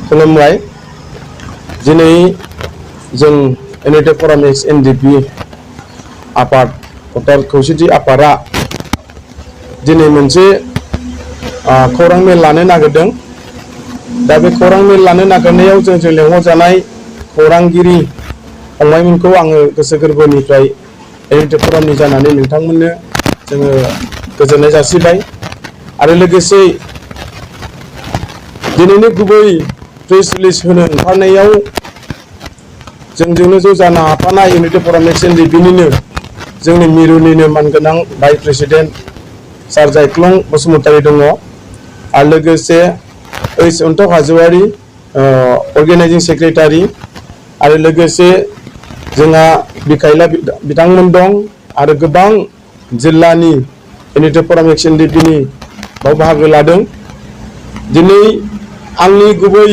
खुलुमबाय दिनै जों NDFB NDB आफाद भटार खौसेथि आफादा दिनै मोनसे खौरां मेल लानो नागिरदों। दा बे खौरां मेल लानो नागिरनायाव जों लेंहरजानाय खौरांगिरि फंबायमोनखौ आङो गोसो गोरबोनिफ्राय NDFB जानानै नोंथांमोननो जोङो गोजोननाय जासिबाय आरो लोगोसे दिनैनि गुबै प्रेस रिलिज होनो ओंखारनायाव जोंजोंनो ज' जाना हाफानाय NDFB NDBनिनो जोंनि मिरुनिनो मानगोनां भाइस प्रेसिडेन्ट सार जायख्लं बसुमतारी दङ आरो लोगोसे अन्थक हाजोवारि अर्गेनाइजिं सेक्रेटारि आरो लोगोसे जोंहा बिखायला बिथांमोन दं आरो गोबां जिल्लानि NDFB NDBनि बाव बाहागो लादों। दिनै आंनि गुबै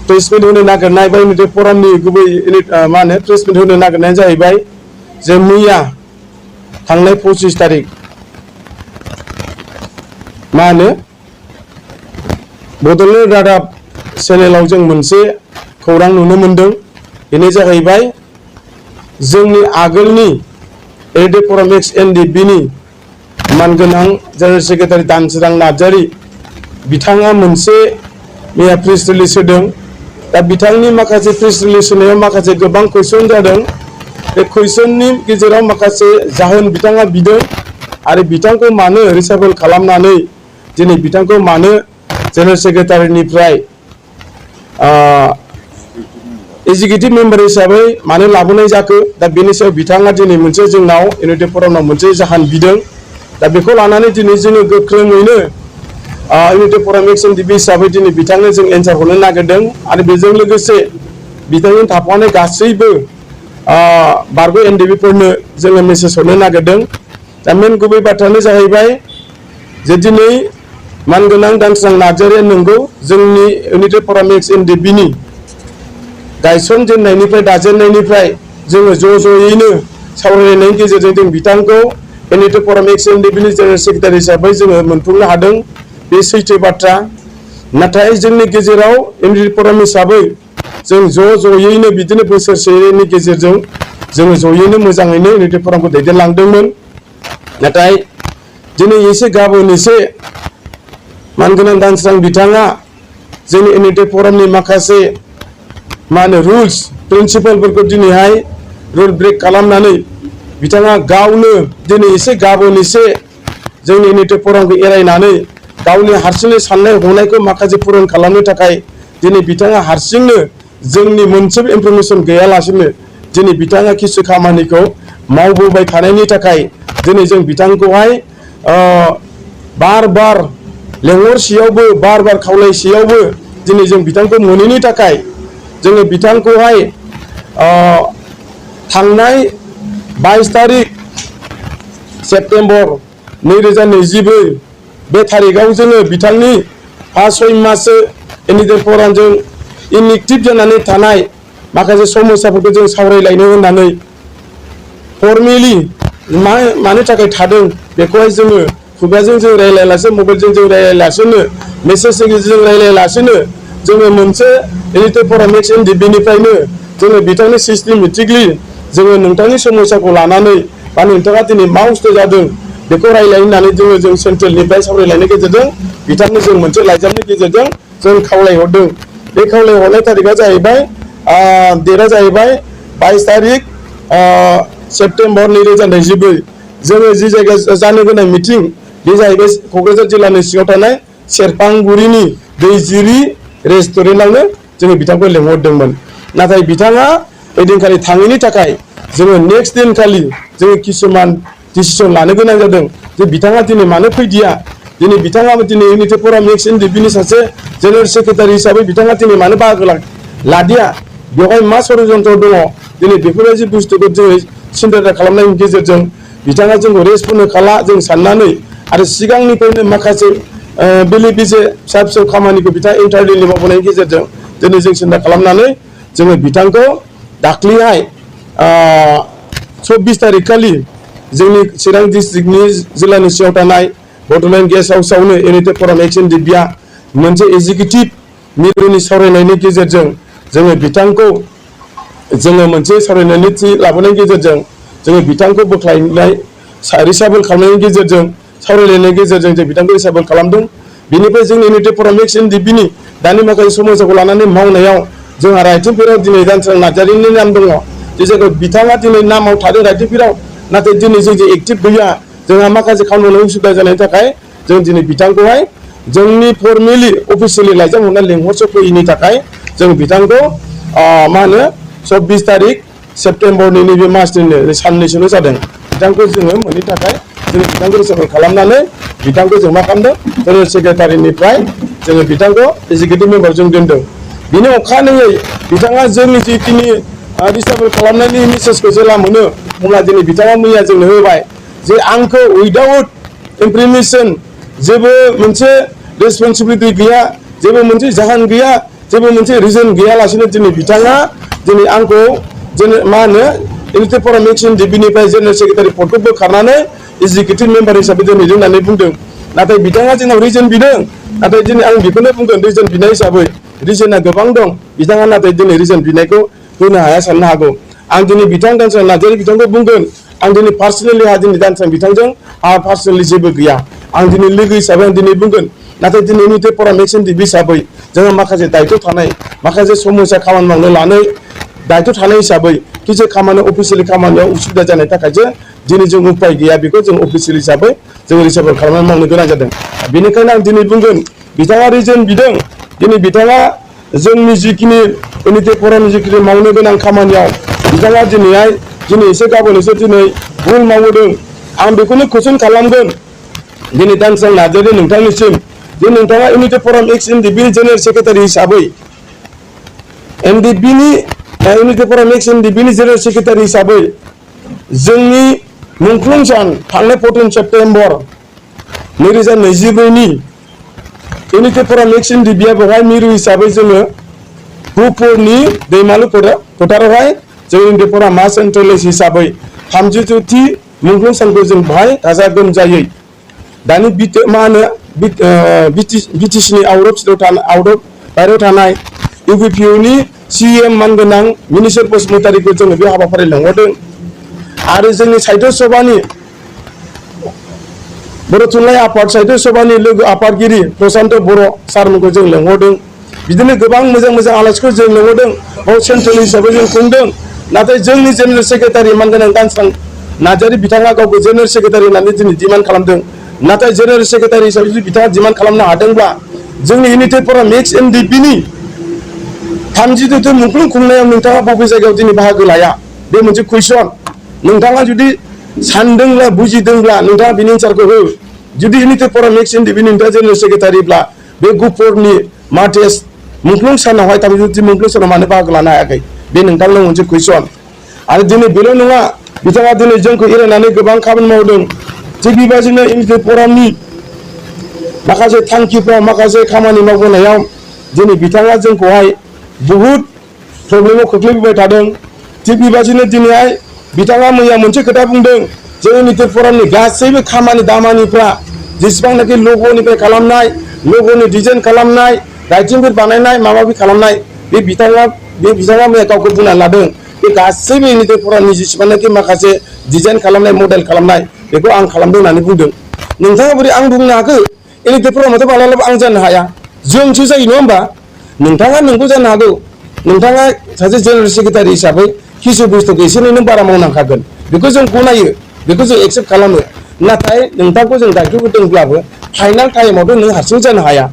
प्रेसमिट होनो नागिरनाय बा NDFBनि गुबै प्रेसमिट होनो नागिरनाया जाहैबाय जे मैया थांनाय 25 तारिख बड'लेण्ड रादाब चेनेलाव जों मोनसे खौरां नुनो मोनदों। बेनो जाहैबाय जोंनि आगोलनि NDFB NDBनि मानगोनां जेनेरेल सेक्रेटारि दानसोरां नार्जारि बिथाङा मोनसे मैया प्रेस रिलिज होदों। दा बिथांनि माखासे प्रेस रिलिज होनायाव माखासे गोबां कुइसन जादों। बे कुइसननि गेजेराव माखासे जाहोन बिथाङा बिदों आरो बिथांखौ मानो रिसाइकेल खालामनानै दिनै बिथांखौ मानो जेनेरेल सेक्रेटारिनिफ्राय एग्जिकिउटिभ मेम्बार हिसाबै मानो लाबोनाय जाखो। दा बेनि सायाव बिथाङा दिनै मोनसे जोंनाव NDFBनाव मोनसे जाहोन बिदों। दा बेखौ लानानै दिनै जोङो गोख्रोङैनो NDFB NDB हिसाबै दिनै बिथांनो जों एन्सार हरनो नागिरदों आरो बेजों लोगोसे बिथांजों थाफानाय गासैबो बारग' NDBफोरनो जोङो मेसेज हरनो नागिरदों। दा मेन गुबै बाथ्रायानो जाहैबाय जे दिनै मानगोनां दानसोरां नार्जारिया नंगौ जोंनि NDFB NDBनि गायसनजेननायनिफ्राय दाजेननायनिफ्राय जोङो ज'यैनो सावरायनायनि गेजेरजों जों बिथांखौ NDFB NDBनि जेनेरेल सेक्रेटारि हिसाबै जोङो मोनफुंनो हादों। बे सैथो बाथ्रा। नाथाय जोंनि गेजेराव NDFB हिसाबै जों ज'यैनो बिदिनो बोसोरसेनि गेजेरजों जोङो ज'यैनो मोजाङैनो NDFBखौ दैदेनलांदोंमोन। नाथाय दिनै एसे गाबोन एसे मानगोनां दानसोरां बिथाङा जोंनि NDFBनि माखासे रुल्स प्रिन्सिपालफोरखौ दिनैहाय रुल ब्रेक खालामनानै बिथाङा गावनो दिनै एसे गाबोन एसे जोंनि NDFBखौ एरायनानै गावनि हारसिंनो साननाय हनायखौ माखासे पुरन खालामनो थाखाय दिनै बिथाङा हारसिंनो जोंनि मोनसेबो इनफरमेसन गैयालासेनो दिनै बिथाङा किसु खामानिखौ मावबोबाय थानायनि थाखाय दिनै जों बिथांखौहाय बार बार लेंहरसेयावबो बार बार खावलायसेयावबो दिनै जों बिथांखौ मोनैनि थाखाय जोङो बिथांखौहाय थांनाय 22 तारिख सेप्तेम्बर 2024 बे तारिखआव जोङो बिथांनि 5-6 माससो NDFBजों इनएक्टिभ जानानै थानाय माखासे समस्याफोरखौ जों सावरायलायनो होननानै फर्मेलि मानो थाखाय थादों बेखौहाय जोङो खुगाजों जों रायलायालासे मबाइलजों जों रायलायालासेनो मेसेजजों जों रायलायालासेनो जोङो मोनसे NDFB NDBनिफ्रायनो जोङो बिथांनि सिस्टेमेटिकलि जोङो नोंथांनि समस्याखौ लानानै बा नोंथाङा दिनै मा बुस्थु जादों बेखौ रायलायनानै जों सेन्ट्रेलनिफ्राय सावरायलायनायनि गेजेरजों बिथांनो जों मोनसे लाइजामनि गेजेरजों जों खावलायहरदों। बे खावलायहरनाय तारिखआ जाहैबाय डेटआ जाहैबाय 22 तारिख सेप्तेम्बर 2024 जोङो जि जायगायाव जानो गोनां मिटिं बे जाहैबाय क'क्राझार जिल्लानि सिङाव थानाय सेरफांगुरिनि दैजिरि रेस्टुरेन्टआवनो जोङो बिथांखौ लेंहरदोंमोन। नाथाय बिथाङा ओइदिनखालि थाङैनि थाखाय जोङो नेक्स्ट दिनखालि जोङो किसुमान डिसिसन लानो गोनां जादों जे बिथाङा दिनै मानो फैदिया। दिनै बिथाङा दिनै NDFB NDBनि सासे जेनेरेल सेक्रेटारि हिसाबै बिथाङा दिनै मानो बाहागो लादिया बेवहाय मा षड्यन्त्र दङ दिनै बेफोरबायदि बुस्थुखौ जोङो सिन्था खालामनायनि गेजेरजों बिथाङा जोंखौ रेस्पन्ड खाला जों साननानै आरो सिगांनिफ्रायनो माखासे बेले बेजे फिसा फिसौ खामानिखौ बिथाङा इन्टारनेटनि मावबोनायनि गेजेरजों दिनै जों सिन्था खालामनानै जोङो बिथांखौ दाख्लैहाय 24 तारिख खालि जोंनि चिरां डिस्ट्रिक्टनि जिल्लानि सिङाव थानाय बड'लेण्ड गेस्ट हाउसआवनो NDFB NDBआ मोनसे एग्जिकिउटिभ मिरुनि सावरायनायनि गेजेरजों जोङो बिथांखौ जोङो मोनसे सावरायनायनि थि लाबोनायनि गेजेरजों जोङो बिथांखौ बोख्लायनाय रिसाबल खालामनायनि गेजेरजों सावरायलायनायनि गेजेरजों जों बिथांखौ रिसाबल खालामदों। बिनिफ्राय जोंनि इउनिटि फराम एक्स एनडिपिनि दानि माखासे समाजावखौ लानानै मावनायाव जोंहा रायथिंफोराव दिनै दानस्रां नार्जारिनि नाम दङ। जे जायगायाव बिथाङा दिनै नामाव थादों रायथिंफोराव, नाथाय दिनै जों जे एक्टिभ गैया, जोंहा माखासे खामानि मावनायाव उसुबिदा जानायनि थाखाय जों दिनै बिथांखौहाय जोंनि फर्मेलि अफिसियेलि लाइजाम हरना लेंहरस फैयैनि थाखाय जों बिथांखौ मा होनो 24 तारिख सेप्तेम्बरनि नैबे मासनिनो साननैसोल' जादों बिथांखौ जोङो मोननि थाखाय जों बिथांखौ रिसाबल खालामनानै बिथांखौ जों मा खालामदों जेनेरेल सेक्रेटारिनिफ्राय जोङो बिथांखौ एजिकिउटिभ मेम्बार जों दोनदों। बिनि अखानायै बिथाङा जोंनि जिखिनि रिसाबल खालामनायनि मेसेजखौ जेला मोनो अब्ला दिनै बिथाङा मैया जोंनो होबाय जे आंखौ उइदाउट इनफरमेसन जेबो मोनसे रेसपन्सिबिलिटि गैया, जेबो मोनसे जाहोन गैया, जेबो मोनसे रिजन गैयालासेनो दिनै बिथाङा दिनै आंखौ मा होनो इउनिटि फराम एक्स एनडिपिनिफ्राय जेनेरेल सेक्रेटारि पदखौ बोखारनानै एजिकिउटिभ मेम्बार हिसाबै दोनहैदों होननानै बुंदों। नाथाय बिथाङा जोंनाव रिजन बिदों, नाथाय दिनै आं बेखौनो बुंगोन रिजन बिनाय हिसाबै रिजना गोबां दं। बिथाङा नाथाय दिनै रिजन बिनायखौ होनो हाया साननो हागौ। आं दिनै बिथां दानस्रां नार्जारि बिथांखौ बुंगोन, आं दिनै पार्सनेलि दिनै दानस्रां बिथांजों आंहा पार्सनेलि जेबो गैया। आं दिनै लोगो हिसाबै आं दिनै बुंगोन, नाथाय दिनै इउनिटि फराम एक्स एनडिपि हिसाबै जोंहा माखासे दायित्व थानाय, माखासे समस्या खामानि मावनो लानाय दायित्व थानाय हिसाबै किसु खामानि अफिसियेलि खामानियाव उसुबिदा जानायनि थाखायसो दिनै जों उपाय गैया, बेखौ जों अफिसियेल हिसाबै जों रिसाबल खालामनानै मावनो गोनां जादों। बेनिखायनो आं दिनै बुंगोन बिथाङा रिजन बिदों, दिनै बिथाङा जोंनि जिखिनि इउनिटि फरामनि जिखिनि मावनो गोनां खामानियाव बिथाङा दिनै एसे गाबोन एसे दिनै भुल मावदों। आं बेखौनो कुइसन खालामगोन दिनै दानस्रां नार्जारि नोंथांनिसिम जे नोंथाङा इउनिटि फराम एक्स एनडिपिनि जेनेरेल सेक्रेटारि हिसाबै एनडिपिनि इउनिटि फराम एक्स एनडिपिनि जेनेरेल सेक्रेटारि हिसाबै जोंनि मुंख्लं सान थांनाय 14 सेप्तेम्बर 2022नि इउनिटि फराम एक्स एनडिपिआ बेवहाय मिरु हिसाबै जोङो गुफुरनि दैमालु फोथारावहाय जों इउनिटि फराम मास सेन्ट्रेलाइज हिसाबै 32थि मुंख्लं सानखौ जों बेवहाय गाजा गोमजायै दानि मा होनो बिटिसिनि आउट अफ बायरायाव थानाय इउपिपिअनि सिएम मानगोनां मिनिस्टार बसुमतारीखौ जोङो बे हाबाफारि लेंहरदों। आरो जोंनि साहित्य सभानि बर' थुनलाइ आफाद साहित्य सभानि लोगो आफादगिरि प्रसान्त बर' सारमोनखौ जों लेंहरदों। बिदिनो गोबां मोजां मोजां आलासिखौ जों लेंहरदों, बाव सेन्ट्रेल हिसाबै जों खुंदों। नाथाय जोंनि जेनेरेल सेक्रेटारि मानगोनां दानस्रां नार्जारि बिथाङा गावखौ जेनेरेल सेक्रेटारि होननानै दिनै डिमान्ड खालामदों। नाथाय जेनेरेल सेक्रेटारि हिसाबै जुदि बिथाङा डिमान्ड खालामनो हादोंब्ला जोंनि इउनिटि फराम एक्स एनडिपिनि 32थि मुंख्लं खुंनायाव नोंथाङा बबे जायगायाव दिनै बाहागो लाया? बे मोनसे कुइसन। नोंथाङा जुदि सानदोंब्ला बुजिदोंब्ला नोंथाङा बिनि एन्सारखौ हो। जुदि इउनिटि फराम एक्स एनडिपिनि नोंथाङा जेनेरेल सेक्रेटारिब्ला बे गुफुरनि मार्टेस मुंख्लं सानावहाय 32थि मुंख्लं सानाव मानो बाहागो लानो हायाखै? बे नोंथांनाव मोनसे कुइसन। आरो दिनै बेल' नङा, बिथाङा दिनै जोंखौ एरायनानै गोबां खामानि मावदों। थिग बेबायदिनो इउनिटि फरामनि माखासे थांखिफ्राव माखासे खामानि मावबोनायाव दिनै बिथाङा जोंखौहाय बहुद प्रब्लेमाव खोख्लैबोबाय थादों। थिग बेबायदिनो दिनैहाय बिथाङा मैया मोनसे खोथा बुंदों जे इउनिटि फरामनि गासैबो खामानि दामानिफ्रा जेसेबांनाखि लग'निफ्राय खालामनाय, लग'नि डिजाइन खालामनाय, राइटिंफोर बानायनाय, माबा माबि खालामनाय, बे बिथाङा मैया गावखौ बुंना लादों बे गासैबो इउनिटि फरामनि जेसेबांनाखि माखासे डिजाइन खालामनाय, मडेल खालामनाय, बेखौ आं खालामदों होननानै बुंदों। नोंथाङा बोरै आं बुंनो हाखो? इउनिटि फरामाथ' माब्लाबाबो आं जानो हाया, जोंसो जायो नङा होमबा? नोंथाङा नोंखौ जानो हागौ, नोंथाङा सासे जेनेरेल सेक्रेटारि हिसाबै किसु बुस्थुखौ एसे नों बारा मावनांखागोन, बेखौ जों गनायो, बेखौ जों एक्सेप्ट खालामो। नाथाय नोंथांखौ जों दायित्व होदोंब्लाबो फाइनाल टाइमावथ' नों हारसिं जानो हाया।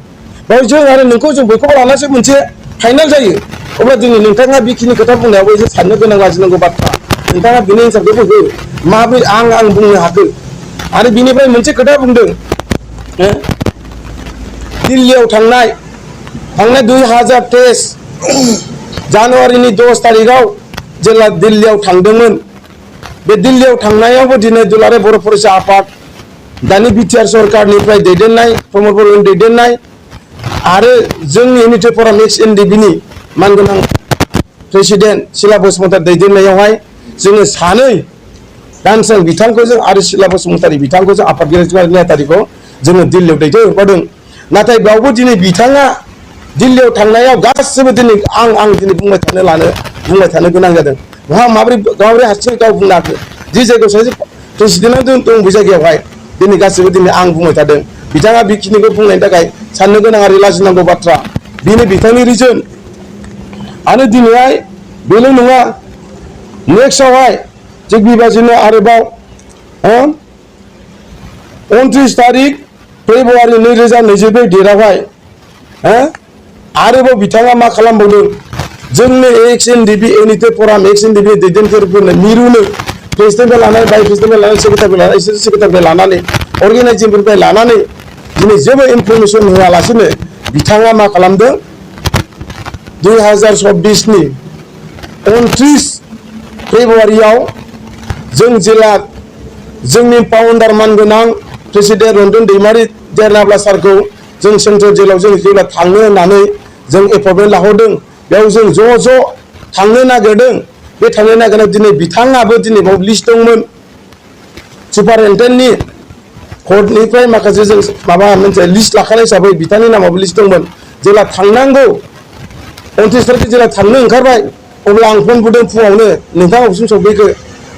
बेयाव जों आरो नोंखौ जों बयखौबो लानासो मोनसे फाइनाल जायो। अब्ला दिनै नोंथाङा बेखिनि खोथा बुंनायावबो एसे साननो गोनां लाजिनांगौ बाथ्रा। नोंथाङा बिनि एन्सारखौ हो, माबोरै आं बुंनो हाखो? आरो बिनिफ्राय मोनसे खोथा बुंदों, दिल्लीयाव थांनाय 2023 जानुवारिनि 10 तारिखआव जेब्ला दिल्लीयाव थांदोंमोन, बे दिल्लीयाव थांनायावबो दिनै दुलाराय बर' फरायसा आफाद, दानि बिटिआर सरकारनिफ्राय दैदेननाय प्रमद बर'नि दैदेननाय आरो जोंनि इउनिटि फराम एक्स एनडिपिनि मानगोनां प्रेसिडेन्ट सिला बसुमतारी दैदेननायावहाय जोङो सानै दानस्रां बिथांखौ जों आरो सिला बसुमतारी बिथांखौ जों आफादगिरि नेहाथारिखौ जोङो दिल्लीयाव दैथायहरफादों। नाथाय बेयावबो दिनै बिथाङा दिल्लीयाव थांनायाव गासिबो दिनै आं दिनै बुंबाय थानो गोनां जादों बहा माबोरै हारसिङै गाव बुंनो हाखो जि जायगायाव सासे प्रेसिडेन्टआ दं बे जायगायावहाय दिनै गासिबो दिनै आं बुंबाय थादों बिथाङा बेखिनिखौ बुंनायनि थाखाय साननो गोनां आरो लाजिनांगौ बाथ्रा बेनो बिथांनि रिजन आरो दिनैहाय बेल' नङा नेक्स्टआवहाय थिग बेबादिनो आरोबाव 29 तारिख फेब्रुवारि 2022 डेटआवहाय आरोबाव बिथाङा मा खालामबावदों जोंनि एक्स एनडिएफबि एनिटे फराम एक्स एनडिएफबि दैदेनगिरिफोरनो मिरुनो प्रेसिडेन्टनिफ्राय लानानै भाइस प्रेसिडेन्टनिफ्राय लानानै सेक्रेटारिनिफ्राय लानानै अर्गेनाइजिंफोरनिफ्राय लानानै दिनै जेबो इनफरमेसन होआलासिनो बिथाङा मा खालामदों 2024 नि 29 फेब्रुवारियाव जों जेला जोंनि फाउन्डार मानगोनां प्रेसिडेन्ट रन्जन दैमारि देरनाब्ला सारखौ जों सेन्ट्रेल जेलाव जों जेब्ला थांनो होननानै जों एपइन्टमेन्ट लाहरदों बेयाव जों ज' थांनो नागिरदों बे थांनो नागिरनायाव दिनै बिथाङाबो दिनै बाव लिस्ट दंमोन सुपारिनटेन्डेन्टनि कर्टनिफ्राय माखासे जों माबा मोनसे लिस्ट लाखानाय हिसाबै बिथांनि नामावबो लिस्ट दंमोन जेला थांनांगौ 29 तारिख जेला थांनो ओंखारबाय अब्ला आं फन बुदों फुङावनो नोंथाङा अबेसिम सफैखो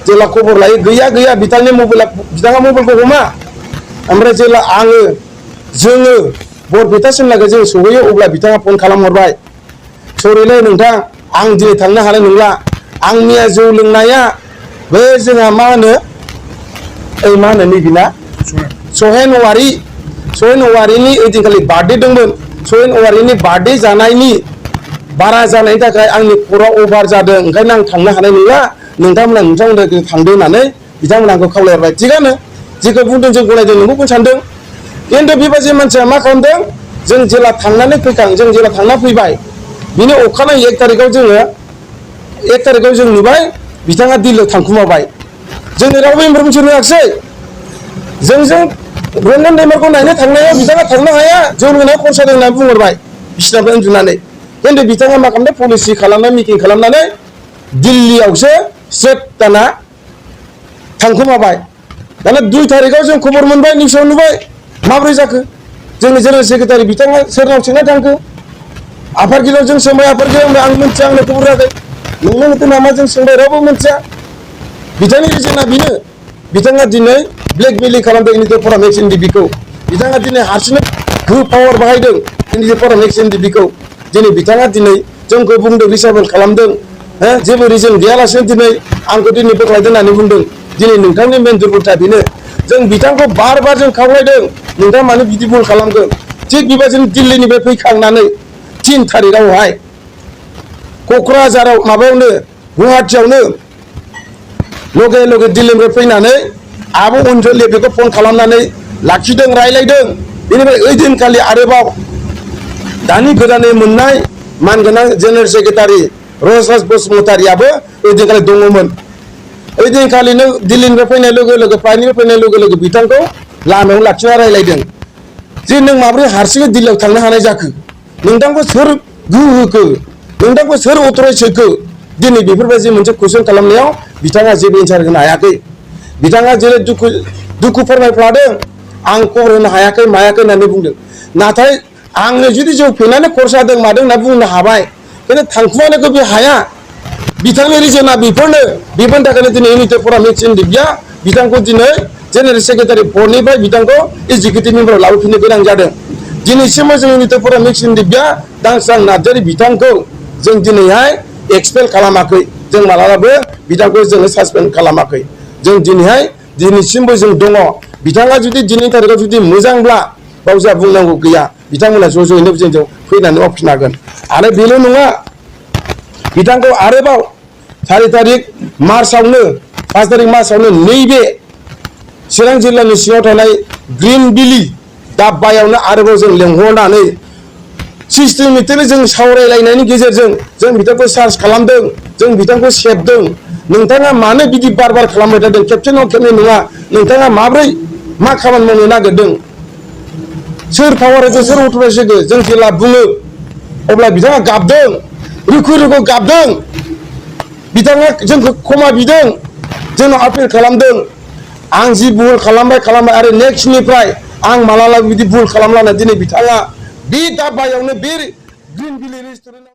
जेला खबर लायो गैया बिथांनि बिथाङा मबाइलखौ हमा ओमफ्राय जेला जोङो बरपेटासिम लागै जों सहैयो अब्ला बिथाङा फन खालामहरबाय सरिलै नोंथां आं दिनै थांनो हानाय नंला आंनिया जौ लोंनाया बे जोंहा मा होनो नैबिना सहेन औवारिनि ओइदिनखालि बार्थडे दंमोन सहेन औवारिनि बार्थडे जानायनि बारा जानायनि थाखाय आंनि खर'आ अभार जादों ओंखायनो आं थांनो हानाय नंला नोंथांमोना थांदो होननानै बिथांमोना आंखौ खावलायहरबाय थिगानो जेखौ बुंदों जों गनायदों नोंखौ सानदों खिन्थु बेबायदि मानसिया मा खालामदों जों जेला थांनानै जों जेला थांना फैबाय बिनि अखानायै 1 तारिखआव जों नुबाय बिथाङा दिल्लीयाव थांखुमाबाय जोंनो रावबो इनफरमेसन होआखिसै जों रन्जन दैमारिखौ नायनो थांनायाव बिथाङा थांनो हाया जौ लोंनायाव खरसा दं होननानै बुंहरबाय बिसिनाफ्राय उन्दुनानै खिन्थु बिथाङा मा खालामदों पलिसि खालामनाय मिटिं खालामनानै दिल्लीयावसो स्ट्रेट दाना थांखुमाबाय दाना 2 तारिखआव जों खबर मोनबाय निउसाव नुबाय माब्रै जाखो जोंनि जेनेरेल सेक्रेटारि बिथाङा सोरनाव सोंना थांखो आफादगिरियाव जों सोंबाय आफादगिरियाव आं मिथिया आंनो खबर होआखै नोंनो होदों नामा जों सोंबाय रावबो मिथिया बिथांनि रिजना बेनो बिथाङा दिनै ब्लेकमेलिं खालामदों एनिटे फराम एक्स एनडिएफबिखौ बिथाङा दिनै हारसिंनो पावार बाहायदों एनिटे फराम एक्स एनडिएफबिखौ दिनै बिथाङा दिनै जोंखौ बुंदों रिसाबल खालामदों जेबो रिजन गैयालासेनो दिनै आंखौ दिनै बोख्लायदों होननानै बुंदों दिनै नोंथांनि मेन दुर्बलथा बेनो जों बिथांखौ बार जों खावलायदों नोंथाङा मानो बिदि भुल खालामदों थिग बेबायदिनो दिल्लीनिफ्राय फैखांनानै 3 तारिखआवहाय क'क्राझाराव माबायावनो गुवाहाटियावनो लगे दिल्लीनिफ्राय फैनानै आब' अनजलि बेखौ फन खालामनानै लाखिदों रायलायदों बेनिफ्राय ओइदिनखालि आरोबाव दानि गोदानै मोननाय मानगोनां जेनेरेल सेक्रेटारि रजराज बसुमतारियाबो ओइदिनखालि दङमोन ओइदिनखालिनो दिल्लीनिफ्राय फैनाय लोगो फ्लाइटनिफ्राय फैनाय लोगो बिथांखौ लामायाव लाखिना रायलायदों जे नों माब्रै हारसिङै दिल्लीयाव थांनो हानाय जाखो नोंथांखौ सोर गोहो होखो नोंथांखौ सोर अथराइज होखो दिनै बेफोरबायदि मोनसे कुइसन खालामनायाव बिथाङा जेबो एन्सार होनो हायाखै बिथाङा जेरै दुखु फोरमायफ्लादों आं खबर होनो हायाखै मायाखै होननानै बुंदों नाथाय आंनो जुदि जौ फेनानै खरसा जादों मादों होनना बुंनो हाबाय खिन्थु थांखुमानोखौ बे हाया बिथांनि रिजना बेफोरनि थाखायनो दिनै एनिटे फराम एक्स एनडिएफबिया बिथांखौ दिनै जेनेरेल सेक्रेटारि बर्डनिफ्राय बिथांखौ एग्जिकिउटिभ मेम्बाराव लाबोफिननो गोनां जादों दिनैसिमबो जों एनिटे फराम एक्स एनडिएफबिया दांस्रां नार्जारि बिथांखौ जों दिनैहाय एक्सपेल खालामाखै जों मालाबाबो बिथांखौ जोङो सासपेन्ड खालामाखै जों दिनैसिमबो जों दङ बिथाङा जुदि दिनैनि तारिखआव जुदि मोजांब्ला बाव जोंहा बुंनांगौ गैया बिथांमोना ज'यैनो जोंजों फैनानै मावफिननो हागोन आरो बेल' नङा बिथांखौ आरोबाव 4 तारिख मार्चआवनो 5 तारिख मार्चआवनो नैबे चिरां जिल्लानि सिङाव थानाय ग्रिन बिलि दाब्बायावनो आरोबाव जों लेंहरनानै सिस्टेमेटिकलि जों सावरायलायनायनि गेजेरजों जों बिथांखौ सार्च खालामदों जों बिथांखौ सेबदों नोंथाङा मानो बिदि बार खालामबाय थादों खेबसेनाव खेबनै नङा नोंथाङा माब्रै मा खामानि मावनो नागिरदों सोर पावार होदों सोर अथराइज होदों जों जेला बुङो अब्ला बिथाङा गाबदों रुखु गाबदों बिथाङा जोंखौ क्षमा बिदों जोंनाव आपिल खालामदों आं जि भुल खालामबाय आरो नेक्स्टनिफ्राय आं मालाबा बिदि भुल खालामला दिनै बिथाङा बे दाब्बायावनो ग्रीन भिलेज रेस्टुरेन्ट